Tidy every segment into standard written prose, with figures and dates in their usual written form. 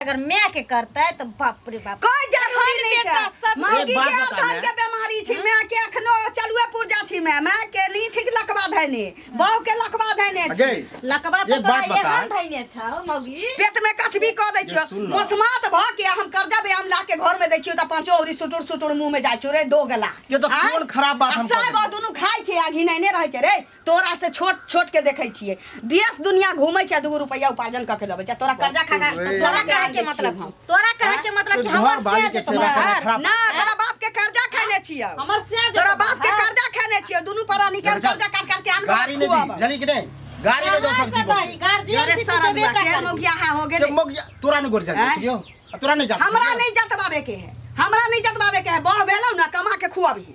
अगर माय के करतै तऽ बाप रे बाप। कोई जरूरी हर नहीं बेटा छै। सब मौगी एक बात के बता अधन मैं। के बीमारी छी, माय के अखनो चलुए पुर्जा छी। माय माय के नहीं छी लकवा धैने, बहू के लकवा धैने छी। अजय, लकवा तऽ एक तोरा बात बता। एहन धैने छौ मौगी। पेट में कछबी कऽ दै छियो। ये सुन ना। मोसमात भऽ के हम कर्जा बे हम ला के घर में दै छियो तऽ पांचो औरी सुटुर सुटुर मुंह में जाइ छौ रे दो गला। ये तो आँय? कोन खराब बात आ हम कऽ साय देलियै? दुनू खाइ छै आ घिनैने रहै छै रे। तोरा से छोट छोट के देखै छियै, देश दुनिया घूमै छै, 2 रुपैया उपार्जन कऽ के लबै छै। तोरा कर्जा खा खा रे। तोरा तोरा कहै के मतलब की? तोरा कहै के मतलब तो कि घर हमर वाली से के जेतौ सेवा करना बाहर? खराब। ना, तोरा बाप के कर्जा खैने छियै। हमर से जेतौ तोरा बाप के बाहर? कर्जा खैने छियै, दुनू प्राणी के हम चल। कर्जा काट काट के आन गाड़ी नहीं दी जानी कि नहीं? गाड़ी नहीं दो कहाँ सब्जी से को। दही? गार्जियन अरे छी तू सरद देबे बा टा केहन करबी। मौगिया हो के गेलै। मौगिया तोरा नहीं गोर जान आँय? छियो, तोरा नहीं जात। हमरा नहीं जतबाबे के है, हमरा नहीं जतबाबे के है। बह भेलौ ना, कमा के खुआबही।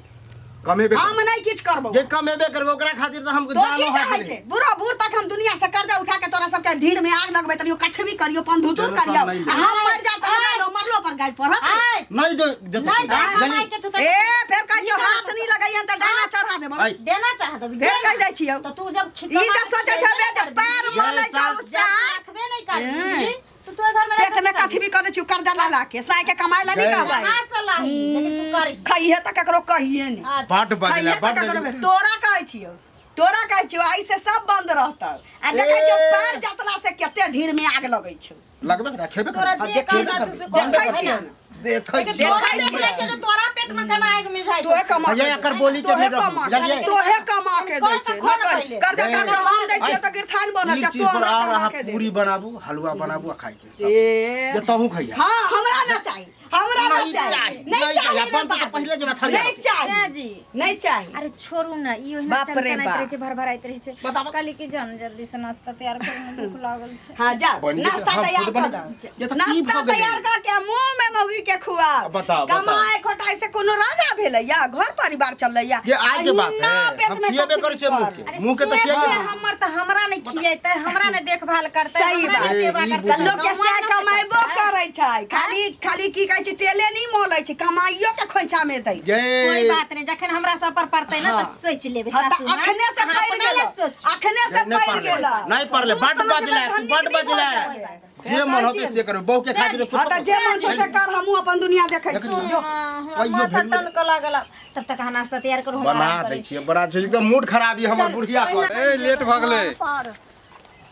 कमेबे हम नहीं किछ करबो। जे कमेबे करबो ओकरा खातिर त हम तो जानो की हाथ चाहै छै? बूढ़ो बूढ़ तक हम दुनिया से कर्जा उठा के तोरा सबके ढीर में आग लगबै तरियो, कछबी करियो, पंधुतुर टेंशन करियो, नहीं ले। आ हम मर जाब त हमरा लो मरलो पर गाय पड़त। आय, नहीं दो देतो। नहीं दे, जानी? कमाई के छौ तऽ ए फेर कहै छियौ हाथ नहीं लगैयन त डाना चढ़ा देबौ। आय। देना चाह देबी। फेर कहि जाइ छियौ। तऽ तू जब ई जे सोचै हेबे जे पैर मलै छौ जब सा रखबे नहीं करबी तो तू घर में पेट में कछबी कऽ दै छियौ कर्जा ला ला के, साय के कमाय ला नहीं गए। कहबै। कहाँ से लाही? लेकिन तू करही। खइहे त ककरो कहिए नहीं। बड बजले, खइहे त बड ककरो बजले। तोरा कहै छियौ, तोरा कहै छियौ, आइ से सब बंद रहतौ। आ देखै छियौ ए। पैर जतला से कते ढीर में आग लगै छौ। लगबे करा, खेबे तोरा करबे। जे देखै कहना छौ से कर। देखै छियौ ने। देखै लेकिन छियै। तोरा पेट में छै तऽ तोरा पेट में केना आगि मिझाइ छौ? तोहे कमा भैया, के एकर बोली के तोहे नहि रखू, कमा के बुझलियै? तोहे कमा के दै छै। कर तऽ खो ने न पहिले। कर्जा गए। कर के हम दै छियै तऽ गिरथान बनल ई छै, चीज तू पर हमरा आओर कमा अहाँ के दे। पूरी बनाबू, हलुआ बनाबू आ खाइके सब। ए। जे तहूँ खइहा। हाँ, हमरा ना चाही, हमरा ना नहीं चाही, चाही, नहीं नहीं चाही चाही, रे अपन तऽ बाप। पहिले जेबै थरिया नहीं रोटी। चाही, सैह जी। नहीं चाही। अरे छोड़ू ना, ई ओहिना बाप रे चनचनाइत बाप। रहै छै, भरभराइत रहै छै। बताबऽ। कहली कि जान जल्दी से नाश्ता तैयार करू, भूख लागल छै। हाँ जा, बनि जेतै, नाश्ता हम तैयार खुद कर बनेबै। दो। ये तऽ की नाश्ता भऽ गेलै? तैयार कर के मुंह में मौगी के खुआ। अब बताओ, बताओ। कमाए खोटाए से कोनो राजा भेलै या घर परिवार चललै या। ये आइ के बात अहिना है, पेट हम में खिएबे तकलीफ करै छियै मुँह के। पर। अरे मुँह के तऽ से खियाइए। छै हमर तऽ हमरा नहि खिएतै, हमरा नहि देखभाल करतै, सही हमरा बात। नहि सेवा ए, ई करतै। तऽ लोक के कमा से ने कमाइबो करतै। करै छै, खाली खाली की कहै छै तेले नहि मोलै छै, कमाइयो के खोइछा में दै। गे कोई बात नहीं, जखन हमरा सब पर पड़तै ना हाँ। तऽ सोचि लेबै हाँ, तऽ सासू माँ। अखने से अहाँ पड़ि अपना गेल, लए सोचू। अखने से नहीं पड़ि पड़ले, गेल। नहीं पड़ले, तू बड समझ में बजले, तू धनिक बड नहीं भऽ बजले। जेबै। जे मन होतै से करबै, बहू के खातिर हाँ कुछो तऽ जे मन छौ से कर, हमहूँ अपन दुनिया देखै देखै छी। छी। जो हाँ, हमरा कहियो माथा भेल नहि। टनकऽ लागल। तब तक अहाँ नाश्ता तैयार करू, हम बना आराम दै करै छियै, बना छै, एकदम मूड खराब यऽ हमर बुढ़िया पर। ए लेट भऽ गेलै।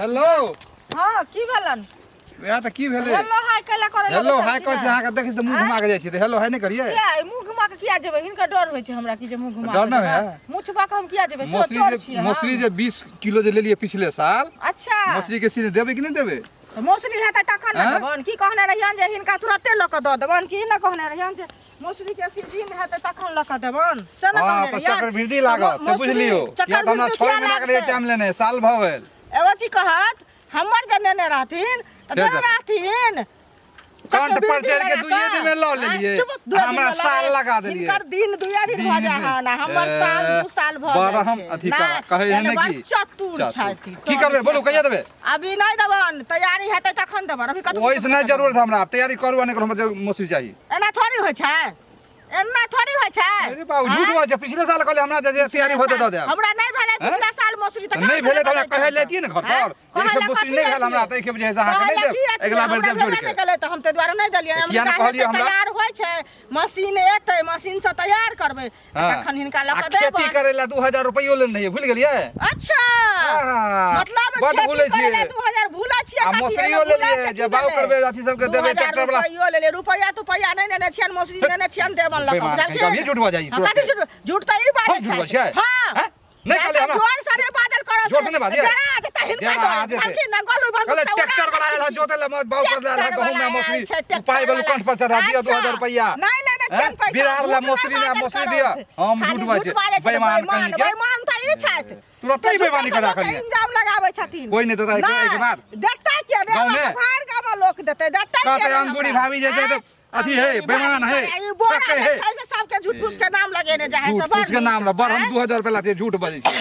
हेलो। हाँ, की भेलन? वएह तऽ की भेलै? हेलो हाय कैला करे हेलो हाय कहै छै अहाँके देखै छी तऽ मुँह घुमा के जाइ छी तऽ हेलो हाय नहि करियै? किया ई मुँह घुमा के किया जेबै? हिनकर डर होइ छै हमरा कि जे मुँह घुमा डर के नहि जेबै। होइए? मुँह छुपा के हम किया जेबै? सेहो मौसरी चोर जे छियै हम। मौसरी जे 20 किलो जे लेलियै पिछले साल, अच्छा। मौसरी के सीधे देबै कि नहि देबै? मौसरी हेतै तखन ने आँय? देबनि। की कहने रहियनि जे हिनका तुरते लऽ कऽ दऽ देबनि? की नहि कहने रहियनि जे मौसरी के सीजन हेतै तखन लऽ कऽ देबनि? से ने हँ कहने तऽ रहियनि? चक्रवृद्धि लागत से बुझि मौसरी लियौ। किया तऽ हमरा चक्रवृद्धि 6 किया महीना के लिए लागतै? टाइम लेने साल भऽ गेल। एगो चीज कहत, हमर जे नेने रहथिन तऽ दे देने दे। रहथिन। कंठ पर चक्रवृद्धि चढ़ि के लगा दुइये कऽ। दिन में लऽ लेलियै। आँय, चुप, दुए दिन हमरा में लऽ साल लेलियै। लगा देलियै। हिनकर दिन दुए दिन भऽ दिन जाइ हन आ हमर ए, साल 2 साल भऽ बड़ जाइ हम छै। अथी नहि, करा कहै है एहन ने बड़ कि चतुर चतुर। छथि। की करबै बोलू, कहिया देबै? अभी नहि देबनि, तैयारी हेतै तखन देबनि। अभी कतौ ओहिसँ नहि जरूरत हमरा, तैयारी करू आ नहि करू, हमरा मौसी चाही। एना थोड़ी होइ छै, एना थोड़ी होइ छै। अरे बाबू, झूठ बाजै छै। पिछले साल कहले हमरा जे तैयारी होतै दऽ देब। हमरा नहि भेलै हैं? पिछला साल मौसरी तऽ नहि भेलै तऽ हमरा कहै लए अतियै ने घर पर। कहै एक खेप लए मौसरी कथी नहि भेल हमरा अतियै? तऽ एक खेप जे है से अहाँके कहै नहि लए देब। की अतियै? अगिला बेर हमरा देब जोड़ि भेबे के। नहि केलै तऽ हम ताहि दुआरे नहि देलियै। तऽ किया नहि हमरा कहलियै हेतै हमरा? तैयार होइ छै, मशीन एतै, मशीन से तैयार करबै आ हँ। तखन हिनका लऽ आ कऽ खेती देबनि। करै लए 2000 रुपैयो लेने रहियै, भूलि गेलियै? अच्छा, आहा, मतलब बड्ड खेती भूलै करै लए छियै। 2000 भूलै छियै आ कथी? मौसरियो एहिमे भूलै लेलियै के जे की बाउ भेलै? करबै अथी सबके देबै 2000 ट्रैक्टर वाला। रुपैयो लेलियै, रुपैआ तुपैआ नहि नेने छियनि, मौसरी नेने छियनि, देबनि लऽ कऽ, बेईमान कहीं बुझलखिन? कभी झूठ बजै हँ, तुरते। कथी झूठ? झूठ तऽ ई बाजै हम झूठ बजै छियै? हँ। हैं? नहि कहलियै हमरा। जोर से नहि बाजल करऽ। जोर से नहि बाजियै? डेरा जेतै हिनका डेरा डरे, जेतै। बुझलखिन ने? गोलू बंदूक कहले से उड़ा ट्रैक्टर वाला आयल है जोते ले, बाउ कर ले आयल है ट्रैक्टर गहूम में वाला मौसरी आयल छै, ट्रैक्टर पाइ वाला। वाला कंठ पर चढ़ा दिअ 2000 अच्छा। रुपैआ। नहि लेने हैं? छियनि पैसा, बिरार ला झूठ नहि मौसरी ने बाजल मौसरी करऽ। दिअ। हम खाली झूठ बाजै झूठ बाजै छै, बेईमान कहीं के। बेईमान तऽ ई छथि। तुरते ही बेईमानी करा लोकके खलियै। इंजाम लगाबै छथिन। कोई नहि देतै नहि, एहिके बाद। देतै किया नहि? गाँवमे? हमरा तऽ बाहर गाममे लोक देतै, देतै कहतै किया नहि अंगूरी हमरा? भाभी जे छै तऽ आँय? अथी है, अंगूरी बेईमान भाभी है, ई बोरा ठकै जे है। छै से सबके झूठ फूस के नाम लगेने जाइ है, झूठ से बड़ फूस के नाम नीक। ल बड़ हम आँय? 2000 रुपया लाते झूठ बजै छै।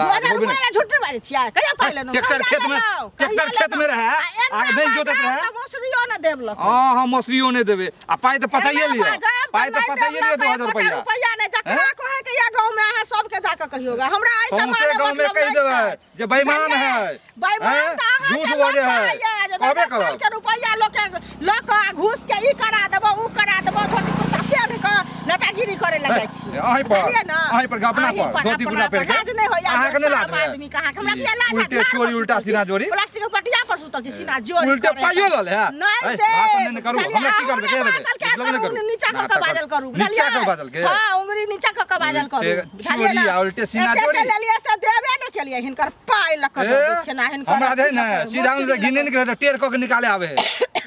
लाज 2000 होबे रुपैआ झूठ नहि बाजै छियै कहिया पाइ लेलहुँ ट्रैक्टर कहिया खेत में लेलहुँ? ट्रैक्टर कहिया खेत में लेलहुँ? रहे आ एना आ नहि जोतैत बाजब रहे तऽ मौसरियो नहि देब लऽ हाँ हाँ मौसरियो नहि देबै आ पाइ तऽ पचाइए एना लिअ बाजब पाइ तऽ नहि पचाइए देब लिअ लऽ 2000 एकोटा रुपैआ रुपैआ नहि जकरा हैं? कहै के या गाँव में अहाँ सबके जाके कहियोगा हमरा एहि सौंसे माने गाँव में मतलब कहि नहि देबै छै। जे बेईमान बुझलियै? है बेईमान हैं? तऽ अहाँके झूठ लोक बजै है कहैया जे कहबे 10 साल करब के रुपैआ लोके लऽ कऽ आ घूस के ई करा देबो ऊ करा देबो धोती कुर्ता पेन्ह कऽ नेतागिरी करे लए जाइ छी अहीं पर बुझलियै ने? अहीं पर अपना अहीं पर धोती अपना कुर्ता पर। पहिर के लाज नहि होइया अहाँके नहि लाज शराब होइया? आदमी के अहाँके हमरा ई किया लाज उल्टे हैत? चोरी, लार उल्टा पर सुतल सीना छी। जोरी। प्लास्टिक के पटिया पर सुतल छी सीना जोरी उल्टे करे। पाइयो लऽ ले, हैं? नहि ऐ, देब। भाषण नहि करू, बुझलियै? हमरा की करबै, अहाँ के देबै? भाषण किया मतलब नहि करू? करू। नीचा कऽ नाटक कऽ बाजल करू नीचा बुझलियै? कऽ बाजल के? हाँ उंगली नीचा कऽ कऽ बाजल करू उल्टे बुझलियै चोरी ने? आ उल्टे सीना एते जोरी। एते लेलियै से देबे नहि केलियै हिनकर पाइ लऽ कऽ ए, दऽ दै छियै ना हिनकर हमरा जे है ने अथी लऽ कऽ, सीधा मौसरी से घिने लऽ कऽ। निकले टेर कऽ के निकाले आवे है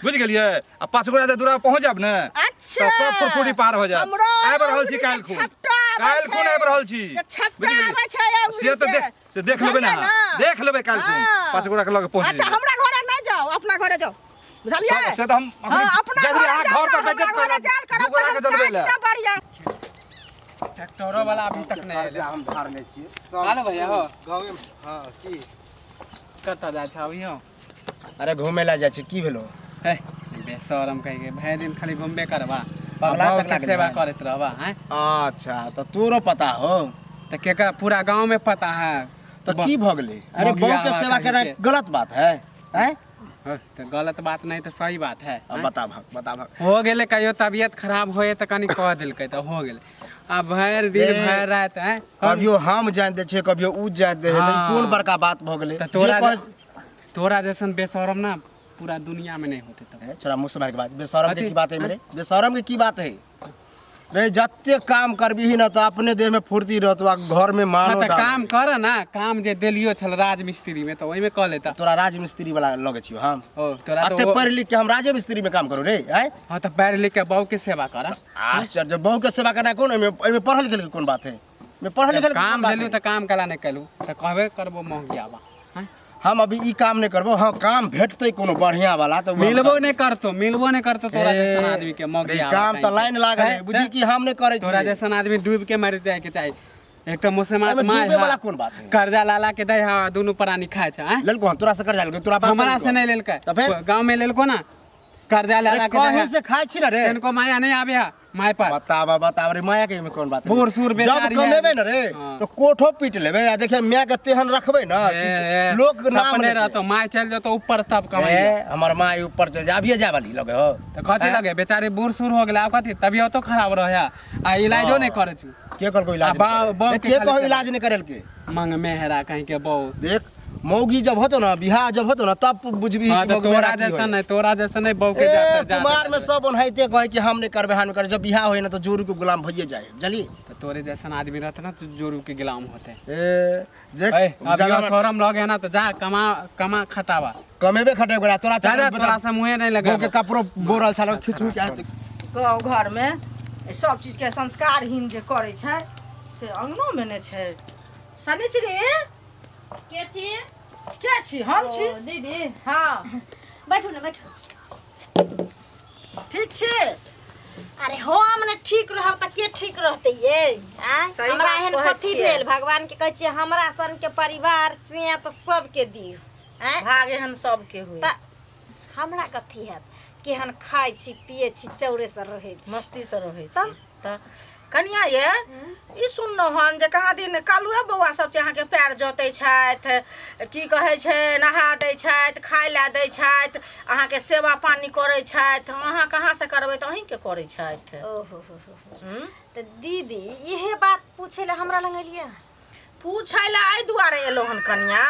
बुझि गेलियै आ पाँच गोरा जे दूरा पहुँच जायब ने अच्छा तऽ सब फुरफुरी पार हो जायत हमरो आबि रहल छी अंगुरी के काल्हि खुन छपटा आबै काल्हि खुन छै। आबि रहल छी जे छपटा बुझि गेलियै? आबै छै अंगुरी से तऽ के। देख से देख लेबै ने बुझलियै अहाँ ने? देख लेबै काल्हि खुन हाँ। पाँच गोरा के लऽ के पहुँच अच्छा जेबै हमरा घरे नहि जाओ अपना घरे जाओ बुझलियै से तऽ हम हाँ, अपना जल्दी घरे अहाँ जाउ घर पर ने, बेइज्जत हमरा घरे करब जायल करब दू गोरा के तऽ हम जलबै लए काटि देब बढ़िआँ ट्रैक्टरो वाला अभी तक नहीं एलै हम धारने छियै सब आलो भैया हो गाँवे में हाँ की कतऽ जाइ छ अभी हो अरे घूमे ला जाइ छी की भेलो हे बेशरम कहि के भरि दिन खाली घूमबे करबा पगला आ बहू तगला के गेलै सेवा है। करैत रहबा हैं अच्छा तऽ तोरो पता हो तऽ केकरा पूरा गांव में पता है तऽ की भऽ गेलै अरे मौगिया बहू के सेवा कहीं करनाइ के। गलत बात है हैं हँ, तऽ गलत बात नहीं तऽ सही बात है अब बता भाग बता भाग हो गेलै कहियो तबियत खराब होए तऽ कनि कह देलकै तऽ हो गेलै आ भरि दिन ए, भरि राति हैं कभियो हम जान दै छियै कभियो उ जान दै है तऽ ई हाँ। कोन बड़का बात भऽ गेलै तऽ जे तोरा कह तोरा जैसन बेशरम ना पूरा दुनिया में नहीं होते तब ए, छोरा मुँह से मार के बात बेशरम के अथी- की बात है मेरे बेशरम के की बात है रे जते काम करबीही ना तऽ अपने देह में फुर्ती रहतो आ घर में हाँ मानो तऽ दाम। काम कर ना काम जे देलियो छल राजमिस्त्री में तऽ ओहिमे कऽ लेता तोरा राजमिस्त्री वाला लगे छियो हम ओ तोरा अते तऽ पढ़ लिख के हम राजे मिस्त्री में काम करू रे आय हाँ तऽ पढ़ लिख के बहू के सेवा कर आश्चर्य बहू के सेवा करना कोन एहिमे एहिमे पढ़ल लिखल के कोन बात है एहिमे पढ़ल लिखल के कोन काम बात देलू है? तऽ काम कला नहि केलू तऽ कहबे करबो महुआबा हैं? हम अभी ई काम नहीं करबो हाँ काम भेटतै कोनो बढ़िया वाला तऽ मिलबो नहीं करतो मिलबो नहीं करतो तोरा जैसन आदमी के रे मौगिया काम तऽ लाइन लागल है बुझी कि हम नहीं करै तोरा छियै जैसन आदमी डूब के मर जाए के चाही एक तो मुसलमान एहिमे माय डूबे हा, वाला कोन बात है? कर्जा लाला के दै हा दुनू प्राणी खाय छै हैं? लेलको हन तोरा से कर्जा लेलको तोरा बाप हमरा से लेलको? नहीं लेलकै तऽ फेर? गाँव में लेलको ना कर्जा अरे लाला के दै कहीं हा से खाय छी ना रे इनको माया नहीं आवे हा माय पर बताब बताब रे माया के एहिमे कोन बात है? बूढ़ सूढ़ जब बेचारी है। कमेबे ना रे हाँ। तो कोठो पीट लेबे आ देखिए माय के तेहन रखबे ना ए, ए, कि लोक नाम सपने लेतै। रहतो माय चल जतो ऊपर तब कमाई ए, हमर माय ऊपर चल जा अभिये जाय वाली लगे हो तो कथी लगे बेचारे बूढ़ सूढ़ हो गेलै आब कथी तबियतो खराब रहे आ इलाजो नहीं करे छु के कहलको इलाज आ नहीं बाप करे? के के खाली कहो सेवा। इलाज नहीं करेल के मंग में हेरा कहीं के बहु देख मौगी जब होतो ना बियाह जब होतो ना तब बुझबी हाँ कि तो मौगी तोरा मेरा की जैसा होय। नहीं तोरा जैसा नहीं बहू के ए, जाते जाते कुमार में सब ओनाहिते कहे कि हम नहीं करबे हम नहीं करबे जब बियाह होय ना तो जोरू के गुलाम भइए जाए बुझलिए तो तोरे जैसन आदमी रहते ना तो जोरू के गुलाम होते ए देख ए, अब ज्यादा यो शरम लगे ना तो जा कमा कमा खटावा कमेबे खटे गोरा तोरा जा जा चक्कर तोरा से मुँहे नहीं लगे बहू के कपड़ो बोरल छल खिचू के आय- गाँव घरमे सब चीजके संस्कारहीन जे करै छै से अङ्गनोमे नहि छै शनिचरी के छी के छी हम छी ओ, दीदी हँ बैठू ने बैठू ठीक छी अरे हम ने ठीक रहब तऽ के ठीक रहतै ये आँय? सही हमरा बात एहन कहै कथी छियै। भेल भगवान के कहै छियै हमरा सन के परिवार से तऽ सबके दियौ आँय भाग एहन सबके हुए तऽ हमरा कथी हैत केहन खाइ छी पियै छी चौरे से रहै छी मस्तीसँ रहै छी तब? तऽ कनिया ये ई सुनलहुँ हन जे कहाँ दिन कालुए बौआ सब छै अहाँके पैर जोतै छथि की कहै छै नहा दै छथि खाय लए दै छथि अहाँके सेवा पानी करै छथि अहाँ कहाँसँ करबै तऽ अहीँके करै छथि ओहो हो हो हो। हूँ? तऽ दीदी इहे बात पूछै लए हमरा लग एलियै पूछै लए एहि दुआरे एलहुँ हन कनिया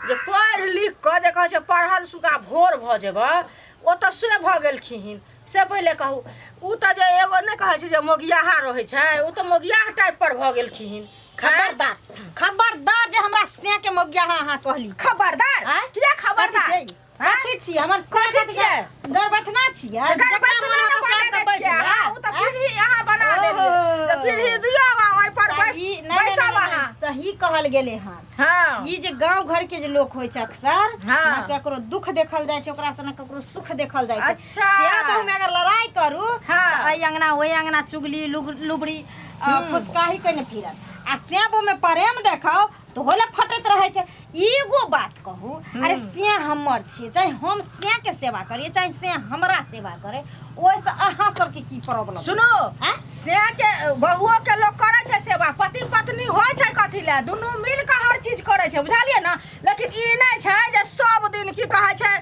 जे पढ़ि लिख कऽ जे कहै छै पढ़ल सुगा भोर भऽ जेबै ओ तऽ से भऽ गेलखिन से पहिले कहू ओ तऽ जे एगो नहि कहै छै जे मोगियाहा रहै छै ओ तऽ मोगियाह टाइप पर भऽ गेलखिन खबरदार खबरदार जे हमरा से के मोगियाहा अहाँ कहली खबरदार आँय? किया खबरदार कथी छै? कथी छियै हमर कथी छियै? गरबठना छियै गरबठना जकरा मन बना होतै दै सबके छियै, बैठ अहाँ, ओ तऽ आँय? पीढ़ी अहाँ बना देलियै तऽ पीढ़ी दियौ आ ओहि पर बैस सही नहि, नहि, बैसब नहि, अहाँ नहि, सही कहल गेलै हन हँ ई जे गांव घर के जे लोक होइ छै अक्सर हाँ। ना केकरो दुख देखल जाइ छै ओकरा से ना केकरो सुख देखल जाइ छै अच्छा। से बहु में अगर लड़ाई करू हाँ। तऽ एहि अंगना ओहि अंगना चुगली लुबड़ी फुसकाही कने फिरत आ सेबो में प्रेम देखाओ तो होले फटैत रहै छै। एगो बात कहू, अरे से हमर छियै, चाहे हम से के सेवा करिए चाहे से हमरा सेवा करे, ओहिसँ अहाँ सबके की प्रॉब्लम? सुनो आँय? से के बहुओ के लोग करै छै सेवा, पति पत्नी होइ छै कथी लए, दुनू मिल कऽ हर चीज करै छै, बुझलियै ने? लेकिन ई नहि छै जे सब दिन की कहै छै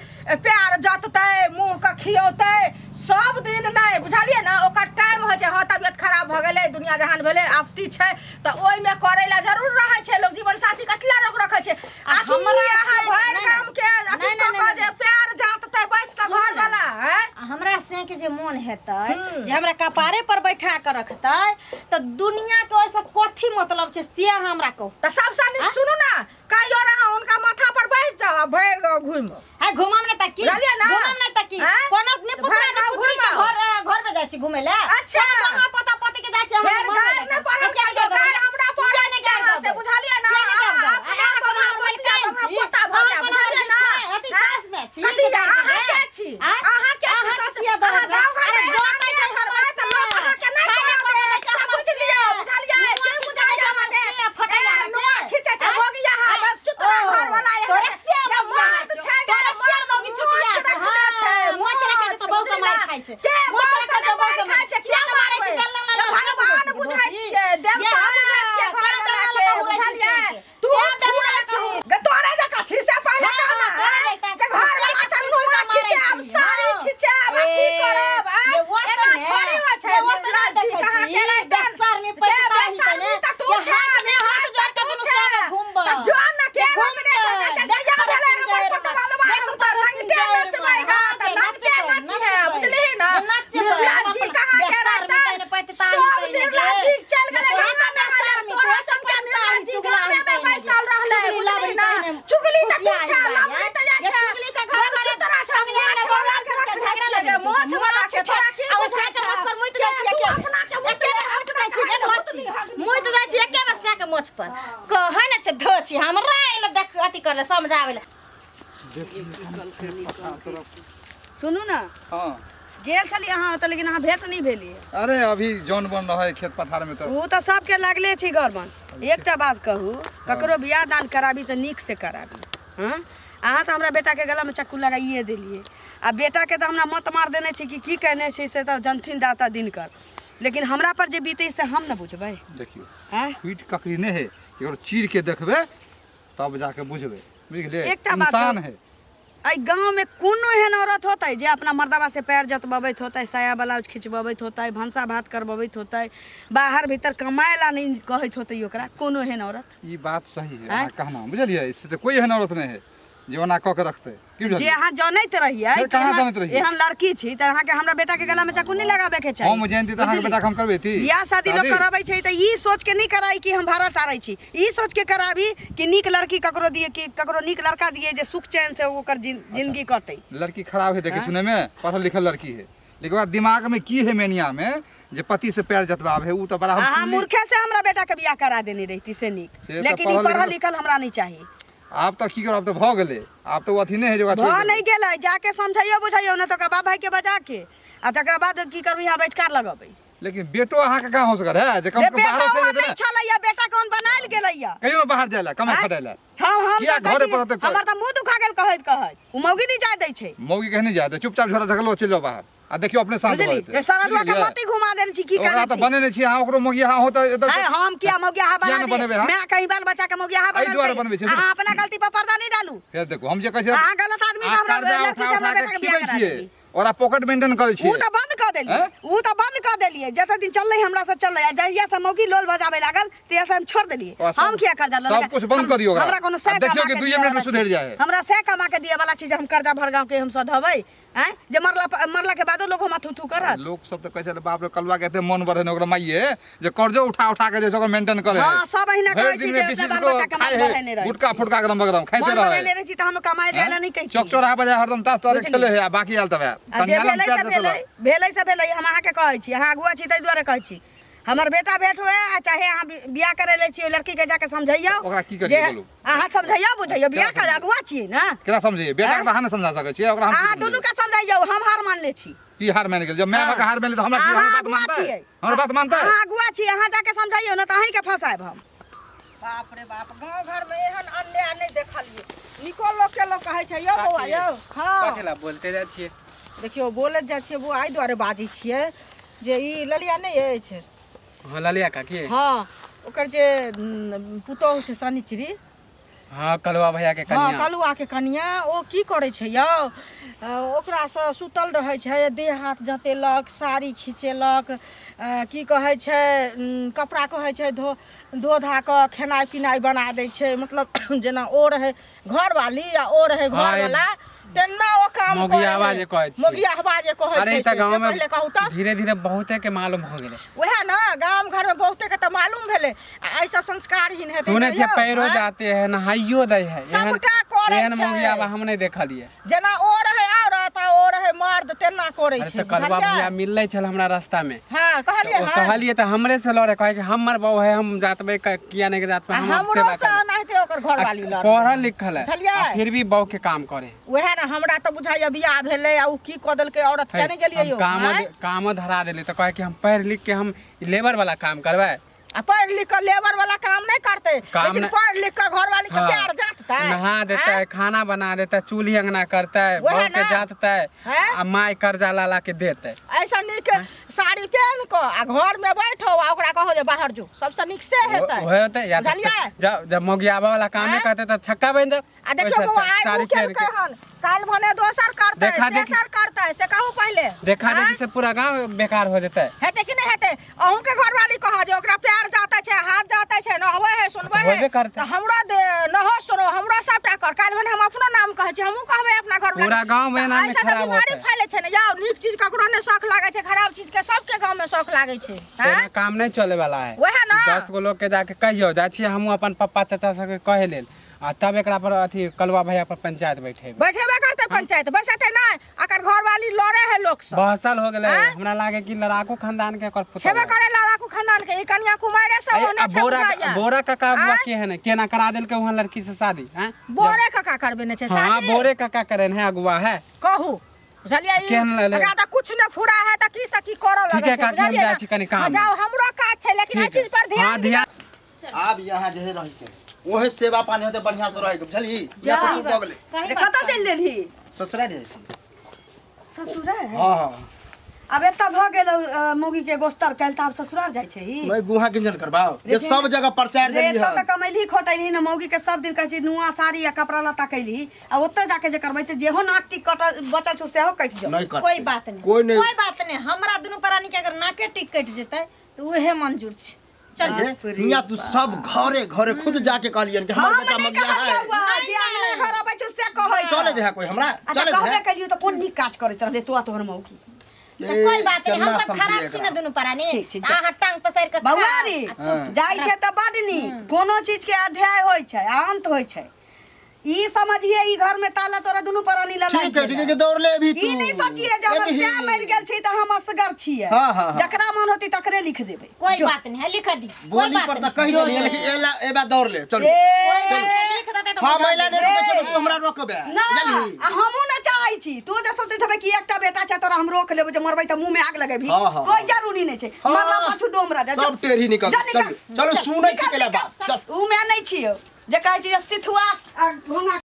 प्यार जततै मुँह के खियौतै सब दिन नहि, बुझलियै ने? ओकर टाइम होइ छै। हँ, तबियत खराब भऽ गेलै, दुनिया जहान भेलै, आपत्ति छै, तऽ ओहिमे करै लए जरूर रहै छै लोक। जीवन साथी कथी लए रोक रखै छै? आखिर हमरा अहाँ से- भरि नहि, गाम के अथी नहि, कऽ नहि, कऽ नहि, जे प्यार जततै बैस कऽ सुनू घर ने। वाला हैं? आ हमरा से के जे मोन हेतै जे हमरा कपारे पर बैठा के रखतै तऽ दुनिया के ओहिसँ कथी मतलब छै, से अहाँ हमरा कहू। तऽ सबसँ नीक सुनू ने, कहियो अहाँ हुनका माथा पर बैस जाउ आ भरि गाँव घुमि आ घुमम ने त की? बुझलियै ने? घुमम ने त की? आँय? कोनो ने पुतरा भरि ने गाँव पुतरी के घुमाउ। घर घर में जाइ छी घुमै लए। अच्छा। कोनो बौआ पोता पोती के जाइ छी हम फेर घुमै गारि लए। नहि पड़ल हम किया कहियो, नहि गारि हमरा पड़ै किया नहि छै अहाँ से, देबै? बुझलियै ने? किया नहि अहाँ देबै? अपना अहाँ कोनो बौआ हमर पोतिया मलकाइन बौआ छी? पोता भऽ अहाँ जायब, कोनो बुझलियै ने? हमर अथी आँय? सासु में छी? कथी जे गारि अहाँ देबै? के छी? आँय? अहाँ के छी अहाँ सासु? किया अहाँ देबै? गाँव घर अरे में जो एहन कहै छै करबै हमर तऽ लोक से। अहाँके नहि खाय लए करऽ कोनो देत, दै छै से हमर बुझि लियौ, से। बुझलियै? मुँह के खींचै बुझाइए छै हमर अहाँके? से, फटैए ए, अहाँके। नुआ खींचै छै, आँय? भोगिया आँय? हमर चुतरा ओ, घरवला एहन तोरे से जे मौगिया मर्द छौ। छै, तोरे से मर्द मौगी चुतिया मोछ छै। रखने छै, हाँ, मोछ रखने छै तऽ बहुत बुझली मारि ने? खाइ छै। के मोछ बहुत रखने छै, मारि बहुत खाइ छै, मारि किया से मारै छै, मारबै? बेलना तऽ लगा भगवान के बुझै धोती। छियै, देवता ये, बुझै छियै हाँ, घरवला तें के, बेलना लगा उड़ै छै बुझलियै? से के। तू तें बेलना थूरा लगा छी, उड़ै गे तोरे जकाँ छी से पहिले हाँ, कह ने, तोरे आँय? जकाँ। जे घरवला से नुआ खिचायब, साड़ी खिचायब, अथी करब, आँय? जे ओ तऽ एना ने, थोड़ी होइ छै, जे ओ तऽ निर्लज्ज नहि जी देखै कहाँ छी, के रहितन? बेशर्मी जे पैतता ही बेशर्मी तने, तऽ तू जे छे, हाथ में हाथ जोड़ के तू दुनू छे। सामने घुमबै। तऽ जो ने के जे रोकने छै, घुमबै, कहै छै, देख सैया पर भेलै सिंह हमर जाय पतवलवा, देख हम पर तऽ सिंह नंगटे जाय नचबै हाँ, गा, तऽ गे, नंगटे नचबै, नचिहे, नचबै। बुझलिही ने? नचबै, निर्लज्ज जी अपन कहाँ के बेशर्मी रहितन? तने पैतता ही सब तने गे। निर्लज्ज जी चलि गेलै तोरा गंगा नहाय लए, बेशर्मी, तोरा तोरा सनके पैतता ही निर्लज्ज जी चुगला गामे ही मे तने गे। बैसल रहलै, चुगली बुझलिही लबड़ी ने? तने चुगली तऽ तू खुशिया छे, ही लबड़ी तऽ जाइ ये छै। चुगली छै, घर घरे चुतरा छौ, अंगने मोछ अंगने वाला बोला के के रखने झगड़ा छियै गे, लगेने मोछ छै। वाला छै, तोरा की आ ओ बुझाइ साके छौ? मोछ पर मुइत जाइ के छी तू एके अपना के एके मुतले, बेर मुइत अपना जाइ छी के गे धोची मुइत जाइ छी एके बेर साके मोछ पर कहै ने छै धोची हमरा एले देख अथी करले समझाबै ले। सुनू ने, हाँ गेल छलियै अहाँ ओतऽ, लेकिन अहाँ भेंट नहि भेलियै। अरे अभी जौन बन रहे खेत पथार में तऽ ओ तऽ सबके लागले छै गरबन। एकटा बात कहू, ककरो बियाह दान कराबी तऽ नीक से कराबी। हँ, अहाँ तऽ हमरा बेटाके गलामे चक्कू लगाइए देलियै, आ बेटाके तऽ हमरा मत मार देने छी कि की केने छी से तऽ जनथिन दाता दिनकर, लेकिन हमरा पर जे बीतै से हम ने बुझबै। देखियौ, आँय? फूटि ककरी नहि है, केकरो चीर के देखबै तब जाके बुझबै, बुझि गेलियै? एकटा बात इंसान कहू। है। एहि गाँवमे कोनो एहन औरत होतै जे अपना मर्दबा से पैर जतबबैत होतै, साया ब्लाउज खिचबबैत होतै, भनसा भात करबबैत होतै, बाहर भीतर कमाए ला नहि कहैत होतै ओकरा? कोनो एहन औरत? ई बात सही है आँय? अहाँ कहना, बुझलियै? से तऽ कोइ एहन औरत नहि है जे ओना कऽ के रखतै, की जे बुझलियै? अहाँ जनैत रहियै फेर कि कहाँ एहन जनैत रहियै? एहन लड़की छी तऽ अहाँके हमरा बेटाके गलामे चाकू नहि लगाबैके चाही। हम जानती तऽ अहाँके बुझलियै? बेटाके हम करबैती बियाह शादी लोक कराबै छै तऽ ई सोच के नहि कराई कि हम भाड़ा टारै छी, ई सोच के कराबी कि नीक लड़की ककरो दिए, कि ककरो नीक लड़का दिए जे सुख चैन से ओकर जिंदगी कटे। लड़की खराब है देखे सुने में, पढ़ल लिखल लड़की है, लेकिन ओकरा दिमाग में की है मेनिया में जे पति से पैर जतबाब है, उ तऽ बड़ा हम अहाँ सुनली। मूर्खे से हमरा बेटा के बियाह करा देने रहिती से नीक, से तऽ लेकिन ई पढ़ल पढ़ल लिखल- लिखल हमरा नहीं चाही। आब तऽ की करब, आब तऽ भऽ गेलै, आब तऽ ओ अथी नहि है जे ओकरा छोड़ि भऽ देबै। नहीं गेलै, जाके समझैयो बुझैयो ने तऽ ओकरा बाप भाई के बजा के, आ तकरा बाद की करबै, यहाँ बैठकार लगबै। लेकिन बेटो अहाँके कहाँ हो सकल है जे कम रे से कम बाहरो बेटा चलि ओहन जेतै नहीं ने। छलैया, बेटा कौन बनायल गेलैया? कहियो ने बाहर जाय ला, कमाइ आँय? खटाय ला। हम किया तऽ घरे कहै पर रहतै छी, हमर तऽ मुँह दुखा गेल कहैत कहैत, ओ मौगी नहीं जाय दै छै। मौगी कहे नहीं जाय दे, चुपचाप झोरा झगलो चलि जाओ बाहर आ देखियौ अपने शांत भऽ बुझली जेतै। जे सरदुआ के बुझलियै? मती घुमा देने छी की ओकरा करै तऽ छी? बने नहि छी अहाँ, ओकरो मौगी अहाँ हो तऽ आँय, हम किया मौगी अहाँ किया बना नहि दिए? बनेबै अहाँ? मैं कहीं बाल बच्चा के मौगी अहाँ एहि दुआरे बना बनबै छी। अहाँ अपना गलती पर पर्दा नहीं डालू। फेर देखू हम जे कहै छी अहाँ गलत आदमी से अहाँ हमरा कर्जा लड़की से उठा हमरा उठा के बेटा के बियाह खिबै करा छियै, देली। ओकरा पॉकेट मेंटेन करै ऊ छियै। तऽ बंद कऽ देलियै, आँय? ऊ तऽ बंद कऽ देलियै। जते दिन चललै हमरा से चललै, आ जहिया से मौगी लोल बजाबै लागल तहिया से हम छोड़ देलियै। ओकरा सब- हम किया कर्जा सब लेलकै? कुछ बंद कऽ दियौ ओकरा। हमरा कोनो आ सै देखियौ कमा कि के दुइये दिअ मिनटमे वाला सुधरि छी। जाइ है। हमरा सै कमा के दिअ वाला छी जे हम कर्जा भर गाँव के हम सधबै? आँय, जे मरला के बादो लोग हमरा थू थू करत। लोक सब तऽ कहै छलै बाप रे कलुआ के एते मन बढ़े ने ओकरा माइये जे कर्जो उठा उठा के जे छै ओकरा मेंटेन करे हाँ, सब अहिना भरि कहै दिन छी में जे बीस अपना बीस बाल गो बच्चा के खाइ मन है, बढ़ेने रहै गुटका फुटका एकदम बगरम खाइते मन रहै। बढ़ेने रहै छी तऽ हम कमाए जाय लए नहि कहै छी। चौक चौराहा बजाय हरदम ताश तोरे बुझलियै? खेले है आ बाकी आयल तब आ जे कनिया लग भेलै पैर से भेलै, जतलक। भेलै से भेलै। हम अहाँके कहै छी, अहाँ अगुआ छी ताहि दुआरे कहै छी, हमर बेटा भेंट हुए आ चाहे अहाँ बियाह करै ले छी, ओहि लड़की के जाके समझैयौ। ओकरा की करियै जे बोलू? अहाँ समझैयौ बुझैयौ, बियाह केना कर अगुआ छियै ने। केना समझैयै? बेटा के आँय? तऽ अहाँ नहि समझा सकै छियै ओकरा, हम की अहाँ समझेबै? दुनू के समझैयौ, हम हार मान ले छी। की हार मानि गेल? जब माय बाप के हार मानि तऽ हमरा की अहाँ हमर बात अगुआ मानतै? छियै। हमर बात मानतै? अहाँ अगुआ छी, अहाँ जाके समझाइयो ना तऽ अहीं के फंसायब हम। बाप रे बाप, गाँव घरमे एहन अन्याय नहि देखलियै। निको लोकके लोक कहै छै यौ बौआ यौ। हँ, कथी ला बोलते जाइ छियै? देखियौ, बोलैत जाइ छियै बौआ, एहि दुआरे बाजै छियै जे ई ललिया नहि अछि? हँ, ललिया काकी। हँ, ओकर जे पुतोहु छै शनिचरी। हँ, कलुआ भैया के हँ, कनिया। कलुआके कनिया। ओ की करै छै यौ, ओकरासँ सुतल रहै छै, देह हाथ जँतेलक, साड़ी खिचेलक, की कहै छै, कपड़ा कहै छै धो धो धा कऽ खेनाइ पिनाइ बना दै छै। मतलब जेना ओ रहै घरवाली आ ओ रहै घरवाला, तेना ओ काम करै। मोगियावा जे कहै छियै। मोगियावा जे कहै अरे छै ई तऽ से गाँव में पहिले कहू तऽ धीरे धीरे बहुते के मालूम हो गेलै। उएह ने, गाम घरमे बहुते के तऽ मालूम भेलै आ एहिसँ संस्कारहीन हेतै सुनै ने छियै यौ, पैरो आँय? जाते है, नहाइयो दै है। सबटा करै एहन छै। मोगियावा हम नहि देखलियै। जेना ओ रहै औरत आ ओ रहै मर्द, तेना करै अरे छै। तऽ कलुआ बुझलियै? भैया मिललै छल हमरा रास्ता में। हँ, कहलियै ओ हन। कहलियै तऽ हमरे से लड़े, कहै कि हमर बहू है, हम जातबै किया नहि जातबै, आ हम हमरो सेवा से करबै। एनाहिते ओकर घरवाली लड़लै। पढ़ल लिखल है बुझलियै? आ फिर भी बहू के काम करे। उएह ने, हमरा तऽ बुझाइया बियाह भेलै आ ओ की कऽ देलकै औरत के, नहि गेलियै हम यौ? काम आँय? कामो धरा देली तऽ कहै कि हम पढ़ि लिख के हम लेबर वाला काम करबै। आ पढ़ि लिख कऽ लेबर वाला काम नहि करतै, काम लेकिन नहि- पढ़ि लिख कऽ घरवाली के हाँ। प्यार जाततै, नहा देतै, आँय? खाना बना देतै, चूल्ही अंगना करतै, वएह बहू के ना। जाततै हैं? आ माय कर्जा ला ला के देतै। ऐसा नीक साड़ी पहन कऽ आ घर में बैठो आ ओकरा कहो जे बाहर जो, सबसे नीक से हेतै। ओहे होतै या तऽ बुझलियै? जब जब मोगियाबा वाला कामे आँय? करतै तऽ छक्का बनि जाउ। आ देखियौ ओहिसँ बौआ, अच्छा आइ साड़ी उ पहिर केलकै के हन, काल्हि भने दोसर करतै, देखा देखी- तेसर करतै, से कहू पहिले। देखा आँय? देखी से पूरा गांव बेकार हो जेतै। हेतै कि नहि हेतै? अहूँके घरवाली कहऽ जे ओकरा प्यार जाते छै, हाथ जाते छै, नहबै है, सुनबै है। होबे करतै। तऽ हमरो दे नहो सुनो, हमरो सबटा कर। काल्हि भने हम अपनो नाम कहै छी, हमहूँ कहबै अपना घरवाली। पूरा गाँव में एना में ऐसे तऽ खराब बीमारी होतै। फैले छै ने यौ। नीक चीज ककरो नहि शौक लागै छै, खराब चीज के सबके गाँव में शौक लागै छै। तेना आँय? काम नहीं चले वाला है। वएह ना। 10 गो लोग के जाके कहियो, जाइ छियै हमहूँ अपन पप्पा चाचा सबके कहै लेल आ तब एकरा पर अथी कलुआ भैया पर पंचायत बैठेबै। बैठेबे करतै पंचायत, बैसेतै नहि। अकर घरवाली लड़े है लोक सब। बहसल हो गेलै। आँय? हमरा लागे कि लड़ाकू खानदान के एकर पुतहु छेबे है। करे लड़ाकू खानदान के, ई कनिया कुमारे सब अरे, होने आ छै बोरा बुझाइया। बोरा काका बुआ आँय? के है ने केना करा देलकै वहाँ लड़की से शादी? हैं? बोरे काका करबे ने छै हाँ, शादी। बोरे काका करे है, अगुआ है। कहू, बुझलियै? ई केहन लगलै? एकरा तऽ कुछ नहि फुरा है तऽ की से की करऽ ठीक लगै है छै, काकी, हम बुझलियै जाइ ने? छी कनि काम हाँ, मे। जाउ, हमरो काज छै, लेकिन एहि ठीक है। चीज पर हाँ, ध्यान दियौ। ध्यान। आब यहाँ जे है रही के ओहे सेवा पानी होते, बढ़िया से रहे के, बुझलही? या तो तू बगले सही रे, बात। कतऽ चलि देलही? ससुरा जाइ छी। ससुरा? हाँ हाँ। आब एतऽ भऽ गेल मौगी के गोस्तर काल्हि, तऽ आब ससुरार जाइ छै ई? मैं गुहा किंजन करबाओ ये सब जगह प्रचार रे देली एतऽ तऽ हन। कमैलही खोटैलही ने, मौगी के सब दिन कहै छै नुआ साड़ी आ कपड़ा लत्ता कैलही, आ ओतऽ जाके जे करबै तऽ जेहो नाक टीक कटल बचल छौ सेहो कटि जाउ। नहीं करते। कोई बात नहीं, कोई नहीं। कोई बात नहीं। हमरा दुनू प्राणी के अगर नाके टिक कटि जेतै तऽ उहे मंजूर छै। चल। देखे, हियाँ तू सब घरे घरे खुद जाके कहलियन कि हमर हम बेटा नहि मगिया कहलियौ है। आ, जे अंगना घर अबै छौ से कहै छौ। चले जे है कोई हमरा अच्छा चले जे कहबे है। करियौ तऽ कोन नीक काज करैत रहलै तो आ तोहर मौगी? तऽ कोई बात नहीं, हम केना सब समझिए खराब छी ने एकरा? दुनू प्राणी? ठीक, ठीक, तऽ अहाँ टांग पसारि कऽ बौआ खाउ रे, आ सुतू। जाइ छै तऽ बड नीक। कोनो चीज के अध्याय होइ छै आ अंत होइ छै। ई समझिए ई घर में ताला तोरा दुनू प्राणी ला ठीक है, ठीक है, दौड़ ले अभी तू। ई नहीं सोचिए जे हमर अभी। श्याम मरि गेल छी तऽ हम असगर छियै। हाँ, हाँ, हाँ। जकरा मन होती तकरे लिख देबै। कोई बात नहीं है, लिख दी, कोई बोली बात पर नहीं। तऽ कहि देलियै, लेकिन एला एबा दौड़ ले, चलू। ए, कोई बात नहीं, लिख देतै तऽ हम बुझा एला देबै। नहीं रोकै चलो, तू हमरा रोकबे। ना। बुझलही? आ हमहूँ ना चाहै छी। तू जे सोचैत हेबै कि एकटा बेटा छै तोरा हम रोक लेबो, जे मरबै तऽ मुँह में आग लगेबही, हाँ, हाँ, कोई हाँ। जरूरी नहीं छै। हाँ। मरला पाछू डोम राजा सब टेढ़ी निकल। जा, चलू निकल। चलू, सुनै छी निकल, केला निकल। बात, चल। ऊ में नहीं छियौ जे कहै छी जे सिथुआ आ घोंघा।